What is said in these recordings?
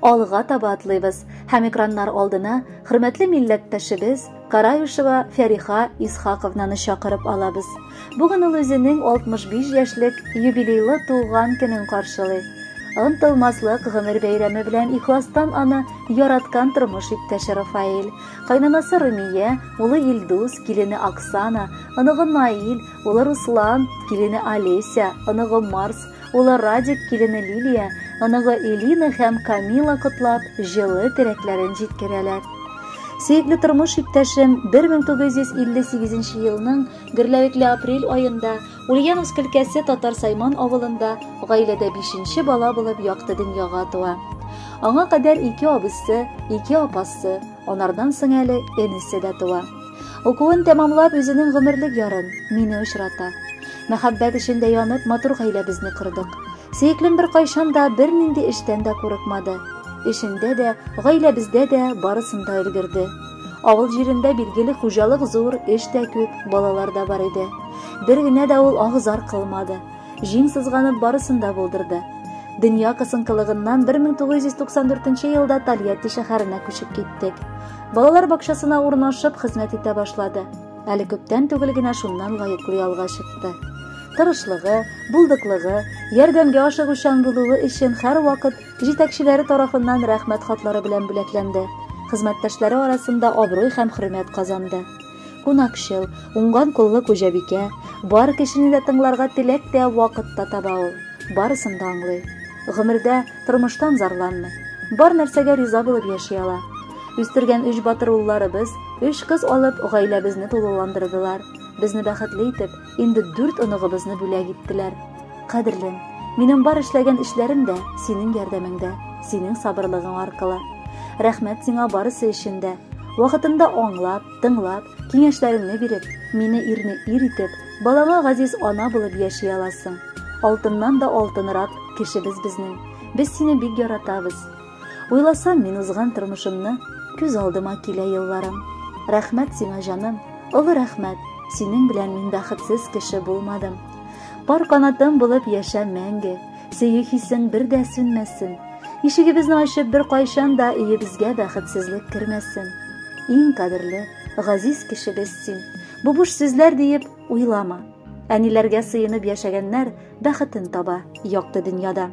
Алга таба атлыйбыз һәм экраннар алдына хөрмәтле милләттәшебез Караюшева Фәриха Исхаковнаны чакырып алабыз. Бүген ул үзенең 65 яшьлек юбилейлы туган көнен каршылый. Онытылмаслык гомер бәйрәме белән ихластан аны яраткан тормыш иптәше Рафаэль, кайнанасы Румия, улы Илдус, килене Оксана, оныгы Наил, улы Руслан, килене Олеся, оныгы Марс, улы Радик, килене Лилия, оныгы Элина һәм Камила котлап, җылы теләкләрен җиткерәләр. Сөекле тормыш иптәшем 1958 елның гөрләвекле апрель аенда Ульяновск өлкәсе Татар Сайман авылында гаиләдә бишенче бала булып якты дөньяга туа. Аңа кадәр ике абыйсы, ике апасы, анардан соң әле энесе дә туа. Укуын тәмамлап, үзенең гомерлек ярын, мине очрата. Мәхәббәт эчендә янып, матур гаиләбезне кордык. Сөеклем беркайчан да бернинди эштән дә курыкмады. Эшендә дә, гаиләбездә дә барысын да өлгерде. Авыл җирендә билгеле хуҗалык зур, эш тә күп, балалар да бар иде. Бер генә дә ул агызар кылмады. Җиң сызганып барысын да булдырды. Дөнья кысынкылыгыннан 1994 елда Тольятти шәһәренә күчеп киттек. Балалар бакчасына урнашып хезмәт итә башлады. Әле күптән түгел генә шуннан лаеклы ялга чыкты. Тырышлыгы, булдыклыгы, ярдәмгә ашыгучан булуы өчен һәрвакыт җитәкчеләре тарафыннан рәхмәт хатлары белән бүләкләнде. Хезмәттәшләре арасында абруй һәм хөрмәт казанды. Кунакчыл, уңган куллы хуҗабикә, бар кешене дә тыңларга теләк тә, вакыт та таба ул. Барысын да аңлый. Гомердә тормыштан зарланмый. Бар нәрсәгә риза булып яши ала. Үстергән өч батыр улларыбыз, өч кыз алып, гаиләбезне тулыландырдылар. Безне бәхетле итеп, инде дүрт оныгыбызны бүләк иттеләр. Кадерлем, минем бар эшләгән эшләрем дә синең ярдәмеңдә, синең сабырлыгың аркылы. Рәхмәт сиңа барысы өчен дә. Вакытында аңлап, тыңлап, киңәшләреңне биреп, мине ирне ир итеп, балаңа газиз ана булып яши аласың. Алтыннан да алтынрак кешебез безнең. Без сине бик яратабыз. Уйласам мин узган тормышымны, күз алдыма килә елларым. Рәхмәт сиңа, җаным, олы рәхмәт. Синең белән мин бәхетсез кеше булмадым. Пар канатым булып яшә мәңге. Сөю хисең бер дә сүнмәсен. Ишегебезне ачып бер кайчан да өебезгә бәхетсезлек кермәсен. Иң кадерле, газиз кешебез син. Бу буш сүзләр диеп уйлама. Әниләргә сыенып яшәгәннәр бәхетен таба якты дөньяда.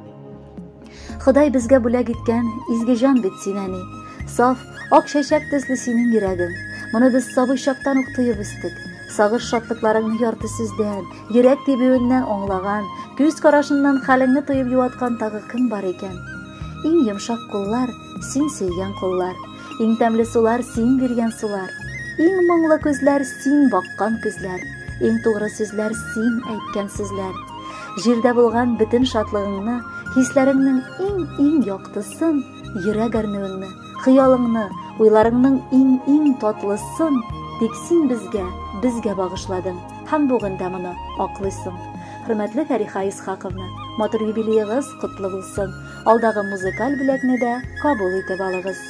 Ходай безгә бүләк иткән изге җан бит син, әни. Саф, ак чәчәк төсле синең йөрәгең. Моны без сабый чактан ук тоеп үстек. Сагыш шатлыкларыңны ярты сүздән, йөрәк тибүеннән аңлаган, күз карашыннан хәлеңне тоеп юаткан тагы кем бар икән? Иң йомшак куллар, син сөйгән куллар. Иң тәмле сулар, син биргән сулар. Иң моңлы күзләр, син баккан күзләр. Иң тугры сүзләр, син әйткән сүзләр. Җирдә булган бөтен шатлыгыңны, хисләреңнең иң-иң яктысын, йөрәк әрнүеңне, хыялыңны, уйларыңның иң-иң татлысын тик син безгә, безгә багышладың һәм бүген дә моны аклыйсың. Хөрмәтле Фәриха Исхаковна, матур юбилеегыз котлы булсын. Алдагы музыкаль бүләкне дә кабул итеп алыгыз.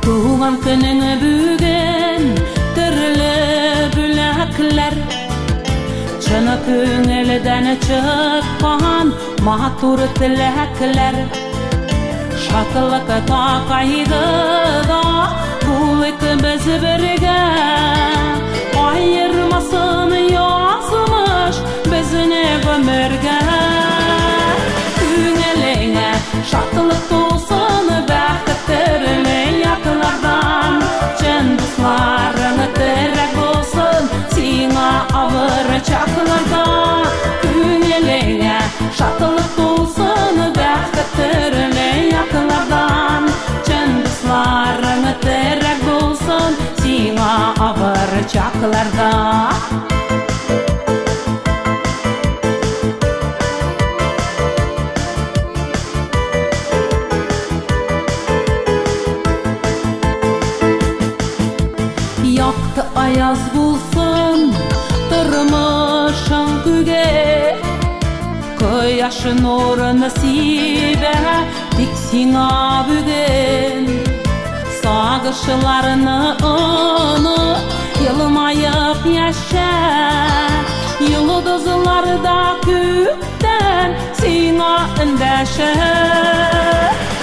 Туган көнең бүген, төрле бүләкләр, чын күңелдән чыккан матур теләкләр. Шатлык та кайгыда булыйк без бергә, аермасын язмыш безне гомергә. Күңелеңә шатлык тулсын, бәхет төрле яклардан, чын дусларың терәк булсын сиңа авыр чакларда. Күңелеңә шатлык тулсын, бәхет төрле яклардан, чын дусларың терәк булсын сиңа авыр чакларда. Якты Аяз булсын тормышың күге, кояш нурын сибә тик сиңа бүген. Сагышларны оныт, елмаеп яшә, йолдызлар да күктән сиңа эндәшә.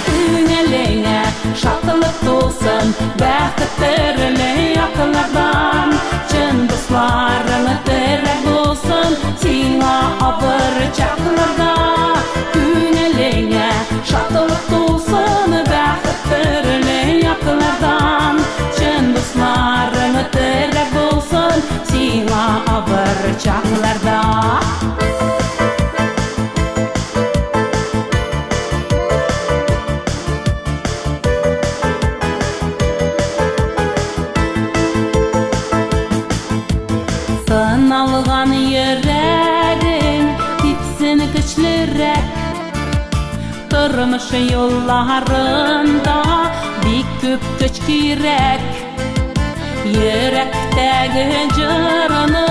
Күңелеңә шатлык тулсын, бәхет төрле яклардан, чын дусларың терәк булсын сиңа авыр чакларда. Күңелеңә шатлык тулсын, бәхет төрле яклардан, чын дусларың терәк булсын сиңа авыр чакларда. Сыналган йөрәгең типсен көчлерәк, тормыш юлларында бик күп көч кирәк. Йөрәктәге җырны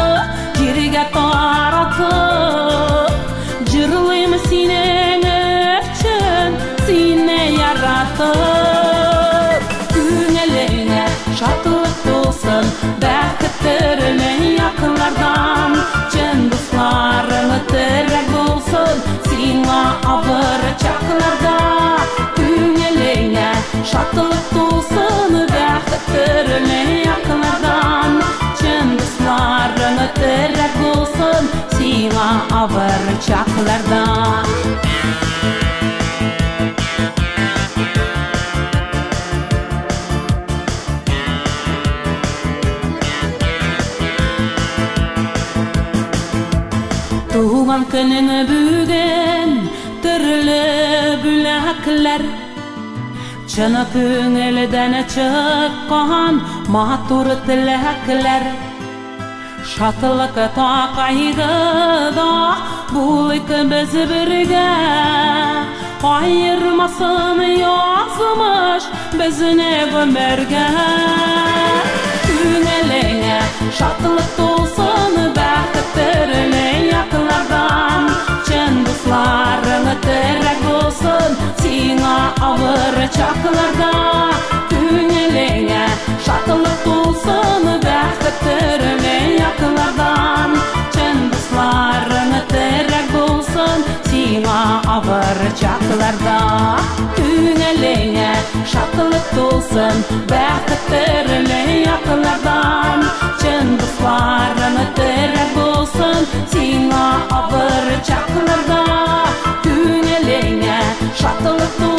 җиргә таратып, җырлыйм синең өчен, сине яратып. Күңелеңә шатлык тулсын, бәхет төрле яклардан, чын дусларың терәк булсын сиңа авыр чакларда. Күңелеңә шатлык тулсын, бәхет төрле яклардан, чын дусларың терәк булсын сиңа авыр чакларда. Туган көнең бүген төрле бүләкләр, чын күңелдән чыккан матур теләкләр. Шатлык та кайгыда булыйк без бергә, аермасын язмыш безне гомергә. Күңелеңә шатлык тулсын, бәхет төрле яклардан, чын дусларың терәк булсын сиңа авыр чакларда. Күңелеңә шатлык тулсын, бәхет төрле яклардан, чын дусларың терәк булсын сиңа авыр чакларда. Күңелеңә шатлык тулсын, бәхет төрле яклардан, чын дусларың терәк булсын сиңа авыр чакларда. Күңелеңә шатлык тулсын.